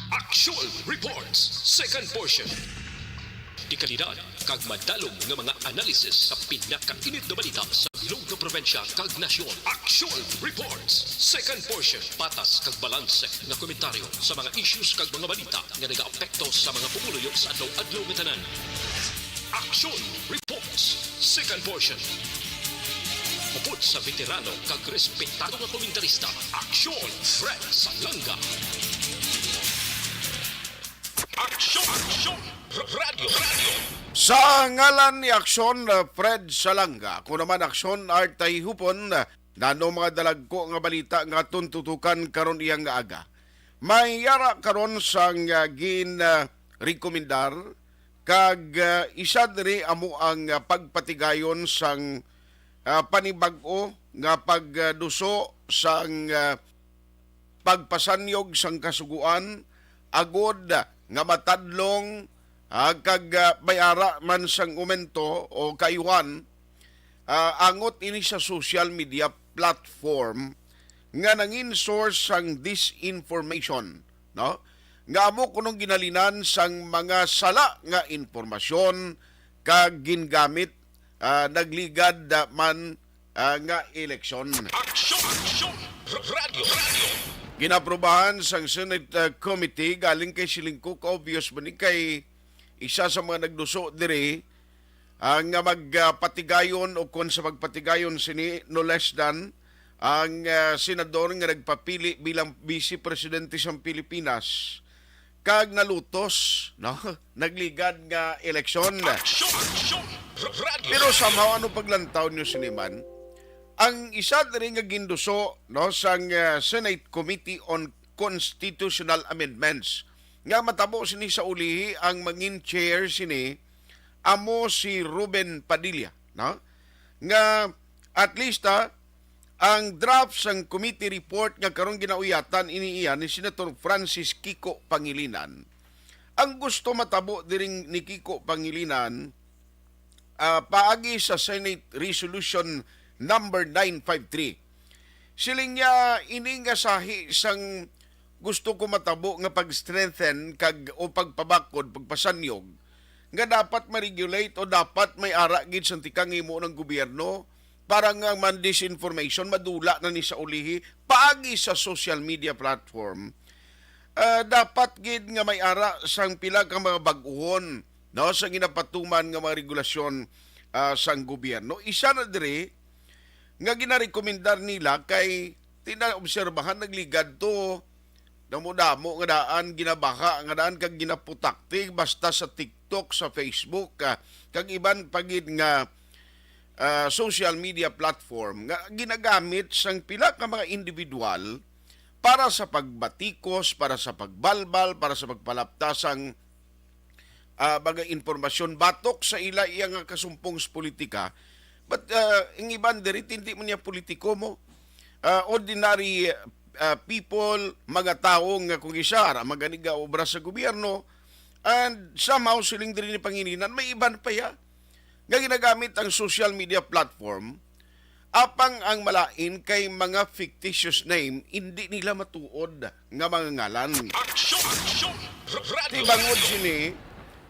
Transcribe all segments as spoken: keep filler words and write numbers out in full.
Aksyon Reports, second portion. Dekalidad kag madalom nga mga analisis sa pinakainit nga balita sa bilog nga probinsya kag nasyon. Aksyon Reports, second portion. Patas kag balanse nga komentaryo sa mga issues kag mga balita nga nagaapekto sa mga pumuluyo sa adlaw-adlaw nga tanan. Aksyon Reports, second portion. Upod sa veterano kag respetado nga komentarista, Aksyon Fred Salanga. Aksyon, Aksyon, R-, Radyo, Radyo. Sa ngalan ni Aksyon, uh, Fred Salanga, ako naman Aksyon Art Tahihupon, uh, nano mga dalagko nga balita nga aton tutukan karon iyang nga aga. May yara karon sang, uh, gin, uh, rekomendar kag, uh, isa diri amo ang, uh, pagpatigayon sang, uh, panibag-o nga pagduso sang, uh, pagpasanyog sang Kasugoan agod nga matadlong, ah, kag, ah, may ara man sang umento o kaayuhan, ah, angot ini sa social media platform nga nangin source sang disinformation, no? Nga amo kunong ginhalinan sang mga sala nga impormasyon kag gingamit, ah, nagligad, ah, man, ah, nga eleksyon. Aksyon! Aksyon! Radyo! Radyo! Ginaprobahan sang Senate, ah, Committee galing kay Siling Cook. Obvious ba ni kay isa sa mga nagduso diri, ah, nga magpatigayon o kon sa magpatigayon sini, no less than ang, ah, senador nga nagpapili bilang Vice Presidente sang Pilipinas kag nalutos, no? Nagligad nga eleksyon. Aksyon! Aksyon! Radyo! Pero somehow, ano paglantaw niyo sini man? Ang isa diri nga ginduso, no, sang, ah, Senate Committee on Constitutional Amendments nga matabo sini sa ulihi ang mangin chair sini amo si Ruben Padilla, no? Nga at least, ah, ang draft sang committee report nga karon ginauyatan ini iya ni Senator Francis Kiko Pangilinan. Ang gusto matabo diring ni Kiko Pangilinan, ah, paagi sa Senate Resolution Number nine five three. Siling niya, ini nga sahi sang gusto ko matabo nga pag-strengthen kag o pagpabakod, pagpasanyog, nga dapat ma-regulate o dapat may ara gid sang tikang himo ng gobyerno para nga man disinformation madula na ni sa ulihi paagi sa social media platform. Ah, dapat gid nga may ara sang pila ka mga bag-ohon, no, sa ginapatuman nga mga regulasyon, ah, sang gobyerno. Isa na diri nga ginarekomendar nila kay tinaobserbahan nagligad to damo-damo nga daan ginabaha nga daan kag ginaputakti basta sa TikTok, sa Facebook, ah, kag iban pa gid nga, ah, social media platform nga ginagamit sang pila ka mga individual para sa pagbatikos, para sa pagbalbal, para sa pagpalapta sang, ah, mga impormasyon batok sa ila iya nga kasumpong sa politika. But, ah, ang iban diri, hindi man niya politiko mo. Ah, ordinary, ah, people, mga tawo nga kung isa, ara magani ga obra sa gobyerno, and somehow siling diri ni Pangilinan, may iban pa ya nga ginagamit ang social media platform, apang ang malain kay mga fictitious name, hindi nila matuod nga mga ngalan. Aksyon! Aksyon! Radyo! Di bangod sini,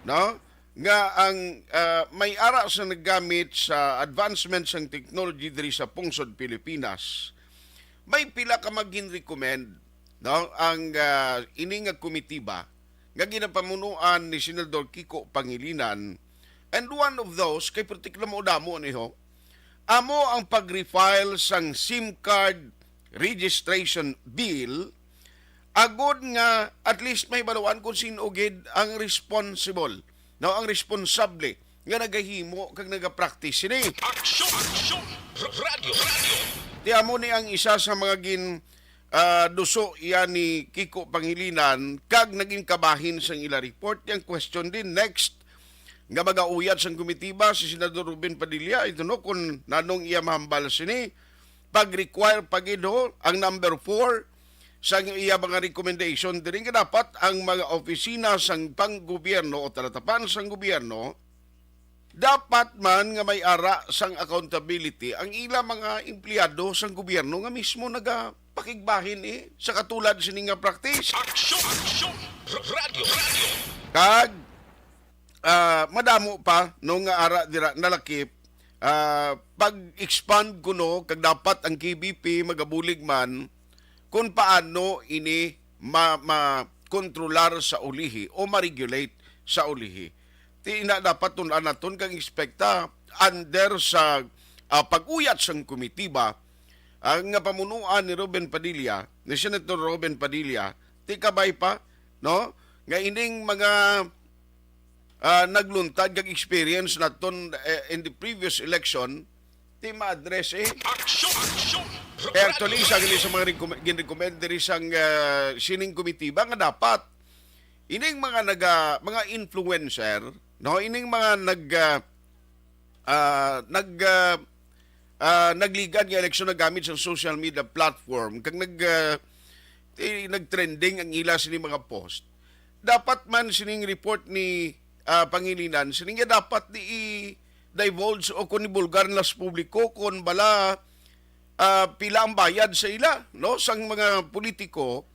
no? Nga ang, ah, may ara sa naggamit sa advancement sang technology diri sa pungsod Pilipinas, may pila ka magin recommend, no? Ang, ah, ini nga komitiba nga ginapamunuan ni Senador Kiko Pangilinan, and one of those, kay perti ka na mo damo ni ho, amo ang pag-refile sang SIM card registration bill, agod nga at least may baluan kung sino gid ang responsible, no, ang responsable nga nagahimo kag nagapractice sini. Aksyon! Aksyon! Radyo! Radyo! Ti amo ni ang isa sa mga gin, ah, duso iya ni Kiko Pangilinan kag naging kabahin sang ila report. Yang question din next nga magauyat sang komitiba si Senador Ruben Padilla, ito no, kung nanong iya mahambal sini, pag-require pa gid ho ang number four sa iya mga recommendation diri nga dapat ang mga opisina sang panggobyerno o talatapan sang gobyerno dapat man nga may ara sang accountability ang ila mga empleyado sang gobyerno nga mismo naga pakigbahin, eh, sa katulad sini nga practice. Aksyon! Aksyon! Radyo! Radyo! Kag, ah, madamo pa, no, nga ara dira nalakip, ah, pag-expand kuno, kag dapat ang K B P magabulig man kung paano ini ma-, ma-kontrolar sa ulihi o ma-regulate sa ulihi. Ti ina dapat tun-an naton kag ekspekta under sa, ah, pag-uyat sang komitiba, ah, nga pamunuan ni Robin Padilla, ni Senator Robin Padilla, ti kabay pa, no? Nga ining mga, ah, nagluntad kag experience naton, eh, in the previous election, ti ma-address, eh. Aksyon! Aksyon! Eh, actually, isa gani sa mga recommend, ginrecommend diri sang, ah, sining komitiba nga dapat ining mga naga-, mga influencer, no, ining mga nag, ah, ah, nag, ah, ah, nagligad nga eleksyon nagamit sa social media platform kag nag, ah, ti-, nag-trending ang ila sini mga post. Dapat man sining report ni, ah, Pangilinan, sining nga dapat ni i-divulge o kung ibulgar na sa publiko kung bala, ah, pila ang bayad sa ila, no, sang mga politiko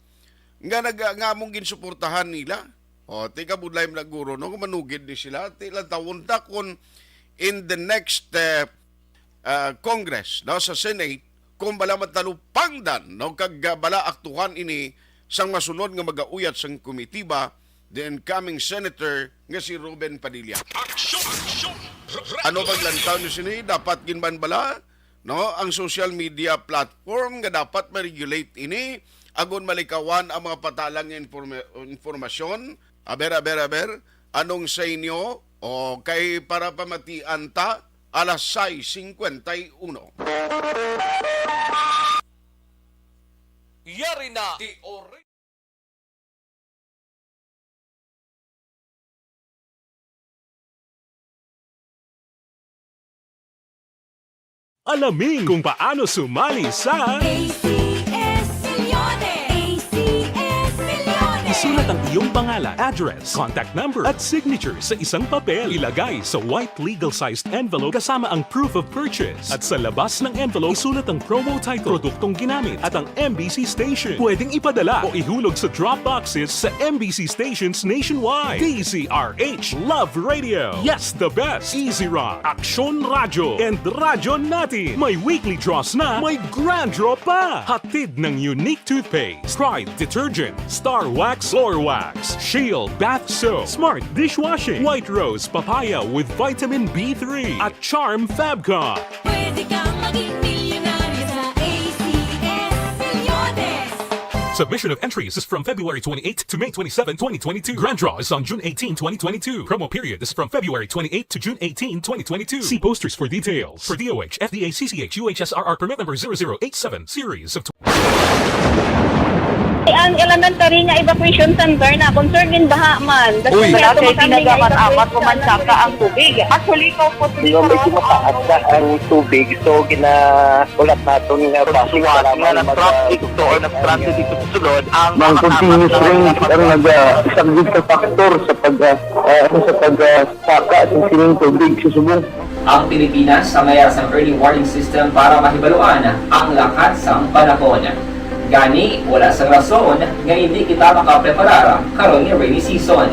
nga nag-, nga among ginsuportahan nila. O, ti kabudlay man guro, no, kung manugid ni sila, ti lantawon ta kung in the next, eh, ah, Congress, no, sa Senate, kung bala matalupangdan, no, kag, ah, bala aktuhan ini sang masunod nga magauyat sang komitiba, the incoming senator nga si Robin Padilla. Aksyon! Aksyon! Ano bang lantaw ni sini? Dapat ginban bala, no, ang social media platform nga dapat ma-regulate ini, agon malikawan ang mga patalang nga informa-, informasyon. Aber, aber, aber, anong sa inyo? O kay para pamatian ta, alas sais singkwenta y uno. Yari na. Ti ori- Alamin kung paano sumali sa A C S Millones. A C S Millones. Isulat ang iyong pangalan, address, contact number, at signature sa isang papel. Ilagay sa white legal-sized envelope kasama ang proof of purchase. At sa labas ng envelope, isulat ang promo title, produktong ginamit, at ang M B C station. Pwedeng ipadala o ihulog sa drop boxes sa M B C stations nationwide. D Z R H Love Radio. Yes, the best. Easy Rock. Aksyon Radyo and Radyo Natin. May weekly draws na, may grand draw pa. Hatid ng Unique Toothpaste, Pride Detergent, Star Wax Floor Wax, Shield Bath Soap, Smart Dishwashing, White Rose Papaya with Vitamin B three, at Charm Fabcon. Pwede kang maging milyonaryo sa A C S Millones. Submission of entries is from February twenty-eighth to May twenty-seven, twenty twenty-two. Grand draw is on June eighteen, twenty twenty-two. Promo period is from February twenty-eighth to June eighteen, twenty twenty-two. See posters for details. For D O H, F D A, C C H, U H S R R permit number zero zero eight seven, series of Ang elementary nga evacuation center na concern gin baha man. Uy, wala kay pinagamat-amat ko man saka ang tubig. Actually, ko po. Medyo mataas na ang tubig, so gina-, ulat naton nga bus nga lamang mag-, nag-traffic to or nag-transit dito sa sulod ang mga continuous rain ang nag-, ah, isang big factor sa pag, ah, ah, sa pag, ah, saka sa sining tubig sa subong. Ang Pilipinas ang may sang early warning system para mahibaluan ang lakat sang panahon. Gani, wala sang rason nga hindi kita makapreparar karon nga rainy season.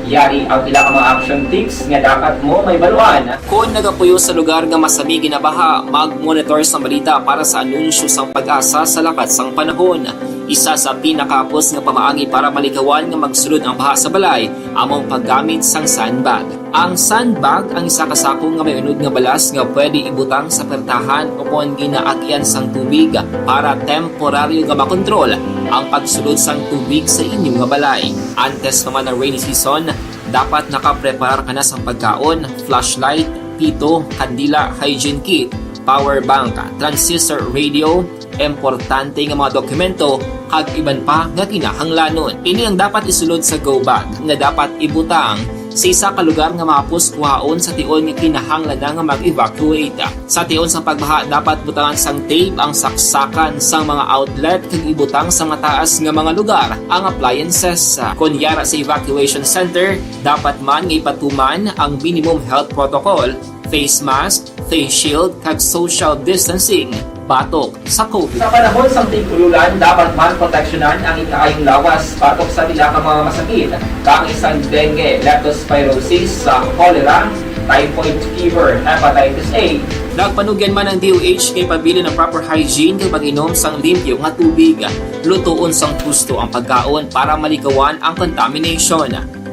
Yari ang pila ka mga action tips nga dapat mo mahibaluan. Kon nagapuyo sa lugar nga masami ginabaha, mag-monitor sang balita para sa anunsyo sang PAGASA sa lakat sang panahon. Isa sa pinakahapos nga pamaagi para malikawan nga magsulod ang baha sa balay amo ang paggamit sang sandbag. Ang sandbag ang isa ka sako nga may unod nga balas nga pwede ibutang sa pertahan o kon ginaagian sang tubig para temporaryo nga makontrol ang pagsulod sang tubig sa inyo nga balay. Antes pa man ang rainy season, dapat nakapreparar ka na sang pagkaon, flashlight, pito, kandila, hygiene kit, power bank, transistor radio, importante nga mga dokumento, kag iban pa nga kinahanglanon. Ini ang dapat isulod sa go bag nga dapat ibutang sa isa ka lugar nga mahapos kuhaon sa tion nga kinahanglan na nga mag-evacuate. Sa tion sang pagbaha, dapat butangan sang tape ang saksakan sang mga outlet kag ibutang sa mataas nga mga lugar ang appliances. Kon yara sa evacuation center, dapat man nga ipatuman ang minimum health protocol, face mask, face shield, kag social distancing. batok sa COVID. Sa panahon sang tig-ululan, dapat man proteksyonan ang ikaayong lawas batok sa pila ka mga masakit, kaangay sang dengue, leptospirosis, sa cholera, typhoid fever, hepatitis A. Nagpanugyan man ang D O H kay pabilin ang proper hygiene kag pag-inom sang limpyo nga tubig. Lutoon sang husto ang pagkaon para malikawan ang contamination.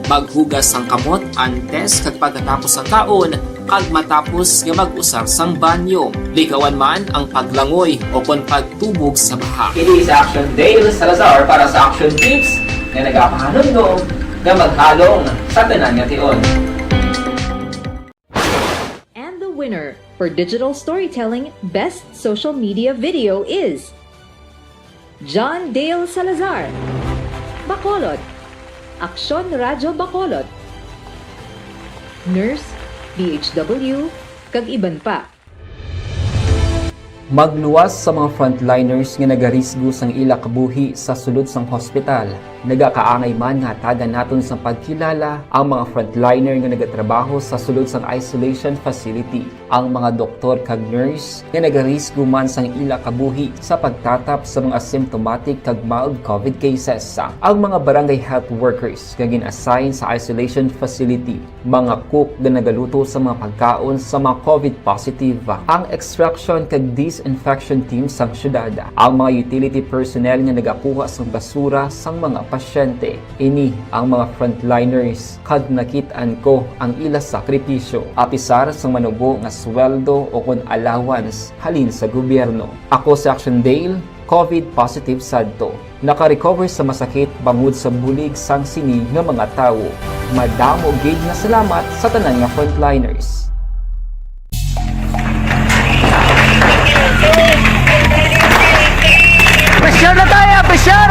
Maghugas sang kamot antes kag pagkatapos sang kaon kag matapos nga mag-usar sang banyo. Likawan man ang paglangoy o kon pagtubog sa baha. Ini si Action Dale Salazar para sa Action Tips nga nagapahanumdom nga maghalong sa tanan nga tion. And the winner for digital storytelling best social media video is John Dale Salazar, Bacolod, Aksyon Radyo Bacolod, Nurse, D H W, kag iban pa. Magluwas sa mga frontliners nga nagarisgo sang ila kabuhi sa sulod sang hospital. Nagakaangay man nga hatagan naton sang pagkilala ang mga frontliner nga nagatrabaho sa sulod sang isolation facility, ang mga doktor kag nurse nga nagarisgo man sang ila kabuhi sa pagtatap sa mga asymptomatic kag mild COVID cases, ang mga barangay health workers nga gin-assign sa isolation facility, mga cook nga nagaluto sa mga pagkaon sa mga COVID positive, ang extraction kag disinfection team sang syudad, ang mga utility personnel nga nagakuha sang basura sang mga pasyente. Ini ang mga frontliners, kag nakit-an ko ang ila sakripisyo, apisar sang manubo nga sweldo o kon allowance halin sa gobyerno. Ako si Action Dale, COVID positive sadto. Naka-recover sa masakit bangod sa bulig sang sini nga mga tawo. Madamo gid nga salamat sa tanan nga frontliners. Pressure na tayo! Pressure!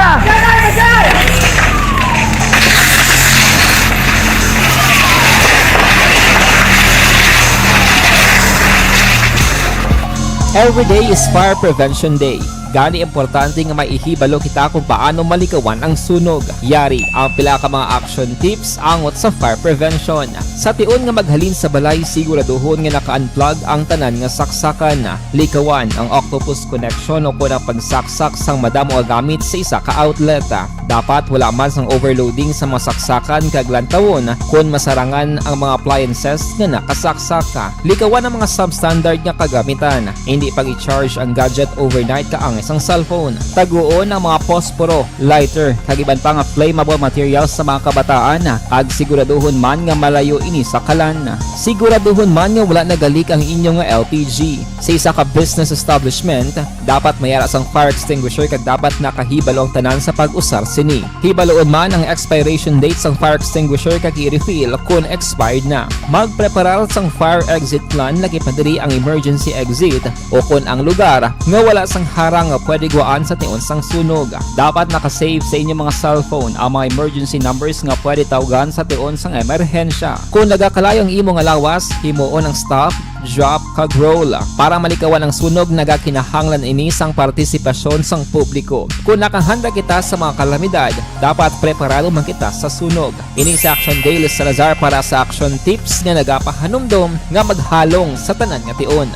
Every day is Fire Prevention Day. Gani, importante nga maihibalo kita kung paano malikawan ang sunog. Yari ang pila ka mga action tips angot sa fire prevention. Sa tion nga maghalin sa balay, siguraduhon nga naka-unplug ang tanan nga saksakan. Likawan ang octopus connection o kon ang pagsaksak sang madamo nga gamit sa isa ka outlet. Dapat wala man sang overloading sa mga saksakan kag lantawon kon masarangan ang mga appliances nga nakasaksak. Likawan ang mga substandard nga kagamitan. Indi pag-i-charge ang gadget overnight kaangay sang cellphone. Taguon ang mga posporo, lighter, kag iban pa nga flammable materials sa mga kabataan, kag siguraduhon man nga malayo ini sa kalan. Siguraduhon man nga wala nagalik ang inyo nga L P G. Sa isa ka business establishment, dapat may ara sang fire extinguisher kag dapat nakahibalo ang tanan sa pag-usar sini. Hibaloon man ang expiration date sang fire extinguisher kag i-refill kon expired na. Magpreparar sang fire exit plan, lakip na diri ang emergency exit o kon ang lugar nga wala sang harang nga pwede guwaan sa tion sang sunog. Dapat naka-save sa inyo mga cellphone ang mga emergency numbers nga pwede tawgan sa tion sang emerhensya. Kon nagakalayo ang imo nga lawas, himuon ang stop, drop, kag roll. Para malikawan ang sunog, nagakinahanglan ini sang partisipasyon sang publiko. Kon nakahanda kita sa mga kalamidad, dapat preparado man kita sa sunog. Ini si Action Dale Salazar para sa Action Tips nga nagapahanumdom nga maghalong sa tanan nga tion.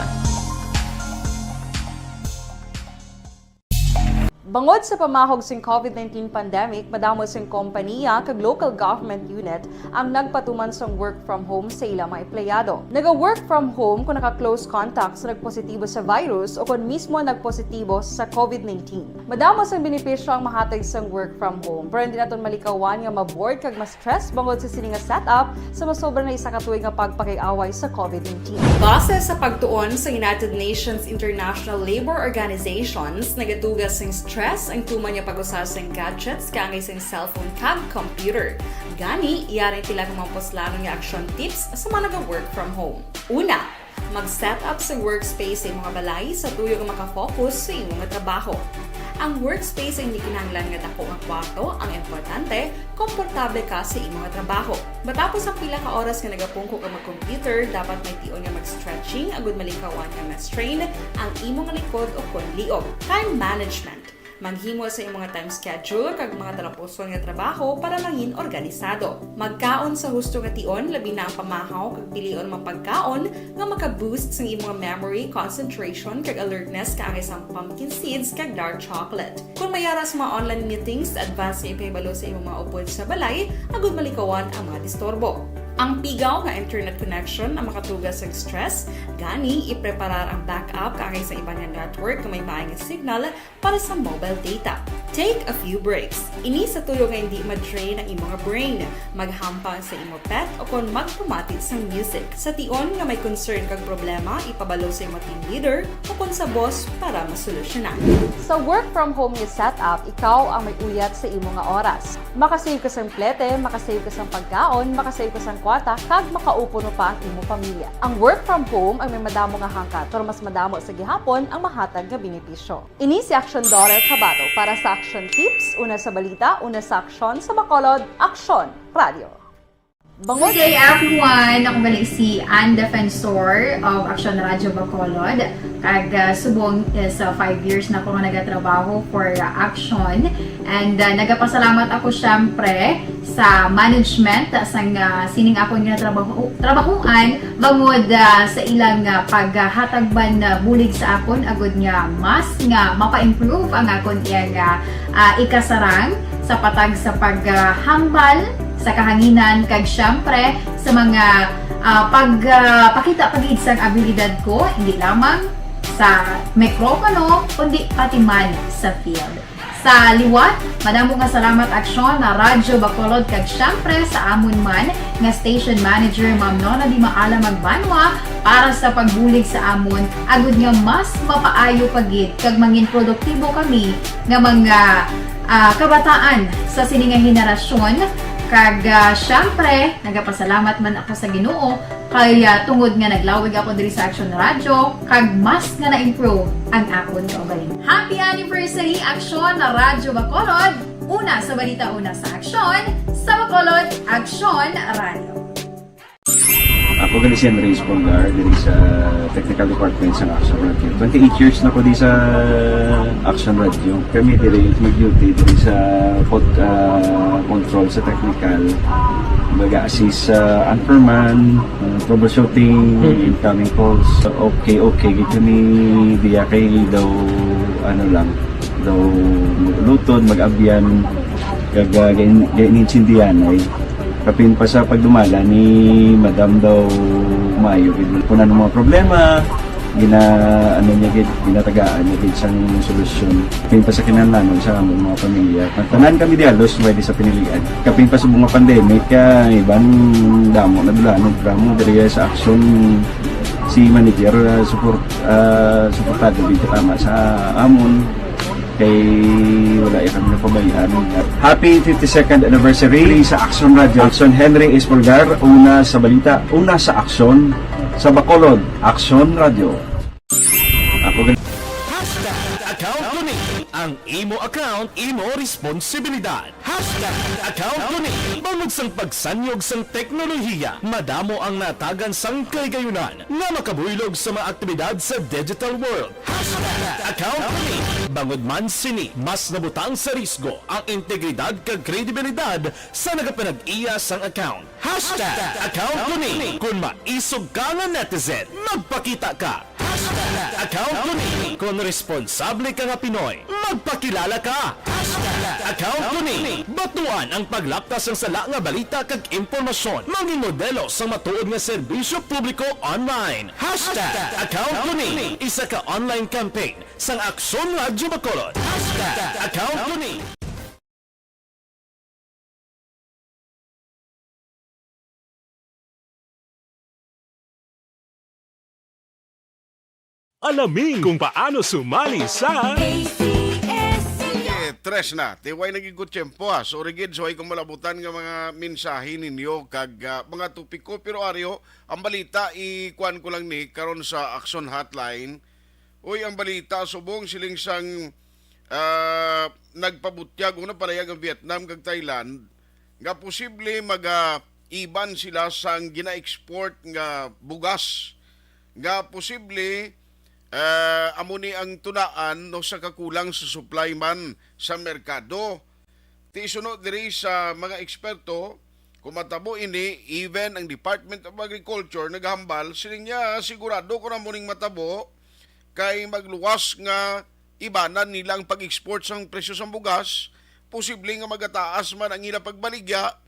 Bangod sa pamahog sing COVID nineteen pandemic, madamo sing kompanya kag local government unit ang nagpatuman sang work from home sa ila mga empleyado. Naga-work from home kon naka-close contact sa nagpositibo sa virus o kon mismo nagpositibo sa COVID nineteen. Madamo sang benepisyo ang mahatag sang work from home, pero hindi naton malikawan nga ma-bored kag ma-stress bangod sa sini nga setup sa masobra na isa ka tuig nga pagpakig-away sa COVID nineteen. Base sa pagtuon sa United Nations International Labour Organizations, nagaduga sing stress ang tuman nga pag-usar sing gadgets kaangay sing cellphone kag computer. Gani, yari ang pila ka mga puslanon nga action tips sa mga naga-work from home. Una, mag-set up sa workspace sa imo nga balay sa tuyo nga maka-focus sa imo nga trabaho. Ang workspace ang hindi kinahanglan nga dako nga kwarto, ang importante, komportable ka sa imo nga trabaho. Matapos ang pila ka oras nga nagapungko ka mag-computer, dapat may tion nga mag-stretching agud malikawan nga ma-strain ang imo nga likod o kon liog. Time management. Maghimo sa imong time schedule kag mga talapuson nga trabaho para mangin organisado. Magkaon sa husto nga tion, labi na ang pamahaw kag pilion mga pagkaon nga maka-boost sang imong memory, concentration, kag alertness kaangay sang pumpkin seeds kag dark chocolate. Kung may ara sa mga online meetings, advance nga ipahibalo sa imong mga upod sa balay agud malikawan ang mga disturbo. Ang pigaw nga internet connection ang makatuga sa stress, gani ipreparar ang backup kaangay sa iban nga network nga may maay nga signal para sa mobile data. Take a few breaks. Ini sa tuyo nga hindi ma-drain ang imong brain. Maghampang sa imo pet o kon magpamati sang music. Sa tion nga may concern kag problema, ipabalo sa imo team leader o kon sa boss para masolusyonan. Sa work from home nga setup, ikaw ang may uyat sa imo nga oras. Makasave ka sang plete, makasave ka sang pagkaon, makasave ka sang kwarta, kag makaupo pa ang imo pamilya. Ang work from home ang may madamo nga hangkat, pero mas madamo sa gihapon ang mahatag nga benepisyo. Ini si Action Daughter Kabato para sa Action Tips, una sa balita, una sa aksyon, sa Bacolod, Aksyon Radio. Bangod Good day, everyone! Ako bali si Ann Defensor of Action Radio Bacolod. Kag, ah, subong is, ah, five years na ko nga nagatrabaho for, ah, Action. And, ah, nagapasalamat ako, syempre, sa management sang, ah, sining akon nga trabaho, trabahuan bangod, ah, sa ilang, ah, paghatag man, ah, bulig sa akon agud nga mas nga mapa-improve ang akon iyang, ah, ah, ikasarang sa patag sa paghambal sa kahanginan kag syempre sa mga, ah, pag, ah, pakita pa gid sang abilidad ko, hindi lamang sa mikropono, kundi pati man sa field. Sa liwat, madamo nga salamat Aksyon na Radyo Bacolod kag syempre sa amon man nga station manager, Ma'am Nona Di Maala Magbanwa, para sa pagbulig sa amon, agud nga mas mapaayo pa gid kag mangin produktibo kami nga mga, ah, kabataan sa sini nga henerasyon. Kag, ah, syempre, nagapasalamat man ako sa Ginoo kay, ah, tungod nga naglawig ako diri sa Action Radio, kag mas nga na-improve ang akon kaugalingon. Happy anniversary, Aksyon na Radyo Bacolod! Una sa balita, una sa aksyon, sa Bacolod, Aksyon Radio. Ako gali si Henry Espolgar, diri sa Technical Department sa Action Radio. Twenty-eight years na ko di sa Action Radio. Kami diri mag-duty diri sa pod-, ah, control sa technical. Mag-assist sa anchorman, ah, troubleshooting, incoming calls. Okay, okay, gid kami diya kay daw, ano lang, daw lutod, mag-abyan, kag, ah, gain-, gain-, insindihan ay. Kapin pa sa pagdumala ni Madam daw maayo gid. Kung ano mga problema, gina-, ano niya gid, ginatagaan niya gid sang solusyon. Kapin pa sa kinahanglanon sa among mga pamilya. Ang tanan kami dialos, pwede sa pinilian. Kapin pa sa mga pandemic, kay iban damo na dulanon, damo diri sa aksyon si manager, ah, support, ah, suportado gid katama sa amon. Kay wala ya kami napabayaan. Happy fifty-second anniversary sa Action Radio. Action Henry Espolgar, una sa balita, una sa aksyon, sa Bacolod, Action Radio. Ako gan- Hashtag account ko ni. Ang imo account, imo responsibilidad. Hashtag account ko ni. Bangod sang pagsanyog sang teknolohiya, madamo ang natagan sang kahigayunan nga makabuylog sa mga aktibidad sa digital world. Hashtag account ko ni. Bangod man sini, mas nabutang sa risgo ang integridad kag kredibilidad sa nagapanag-iya sang account. Hashtag account ko ni. Kung maisog ka nga netizen, magpakita ka. Hashtag account ko ni. Kung responsable ka nga Pinoy, magpakilala ka. Hashtag account ko ni. Batuan ang paglapkas sang sala nga balita kag impormasyon. Mangin modelo sang matuod nga serbisyo publiko online. Hashtag account ko ni. Isa ka online campaign sang Aksyon Radyo Bacolod. Hashtag account ko ni. Alamin kung paano sumali sa A C S. Eh, tres na. Tiway na gid ko tiyempo, ha. Sorry gid, so ay kung malabutan nga mga mensahe ninyo kag, ah, mga topiko. Pero, Ario, ang balita, ikuan ko lang ni karon sa Action Hotline. Uy, ang balita, subong siling sang, ah, nagpabutyag o napalayag ang Vietnam kag Thailand nga posible maga-iban sila sang gina-export nga bugas nga posible Ah, amo ni ang tunaan, no, sa kakulang sa supply man sa merkado. Ti suno diri sa mga eksperto, kung matabo ini, even ang Department of Agriculture naghambal, siling niya, sigurado ko na muning matabo, kay magluwas nga ibanan nila ang pag-export sang presyo sang bugas, posible nga magataas man ang ila pagbaligya.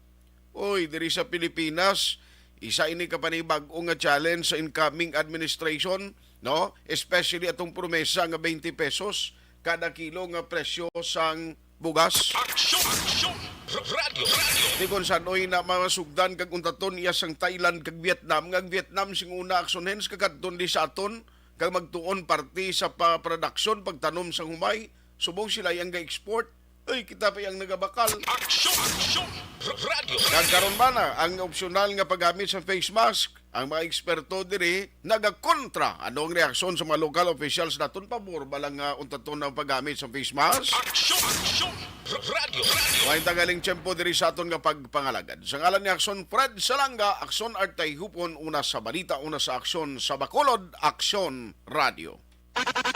Oy, diri sa Pilipinas, isa ini ka panibag-o nga challenge sa incoming administration, no? Especially atong promesa nga twenty pesos kada kilo nga presyo sang bugas. Aksyon! Aksyon! Radyo! Radyo! Di kon san-oy na masugdan kag untaton iya sang Thailand kag Vietnam, nga ang Vietnam sing una aksyon hens kakadton di sa aton, kag magtuon parte sa pa-, production, pagtanom sang humay, subong sila ang ga-export. Ay, kita pa ang nagabakal. Aksyon! Aksyon! Radyo! Kag karon ba na ang opsyonal nga paggamit sa face mask? Ang mga eksperto diri nagakontra. Ano ang reaksyon sa mga local officials naton? Pabor ba lang nga untaton ang paggamit sa face mask? Aksyon! Aksyon! Radyo! Radyo! May tagaling tiyempo diri sa aton nga pagpangalagad. Sa ngalan ni Aksyon Fred Salanga, Aksyon Artay Hupon, una sa balita, una sa aksyon, sa Bacolod, Aksyon Radio.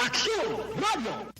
Aksyon Radio!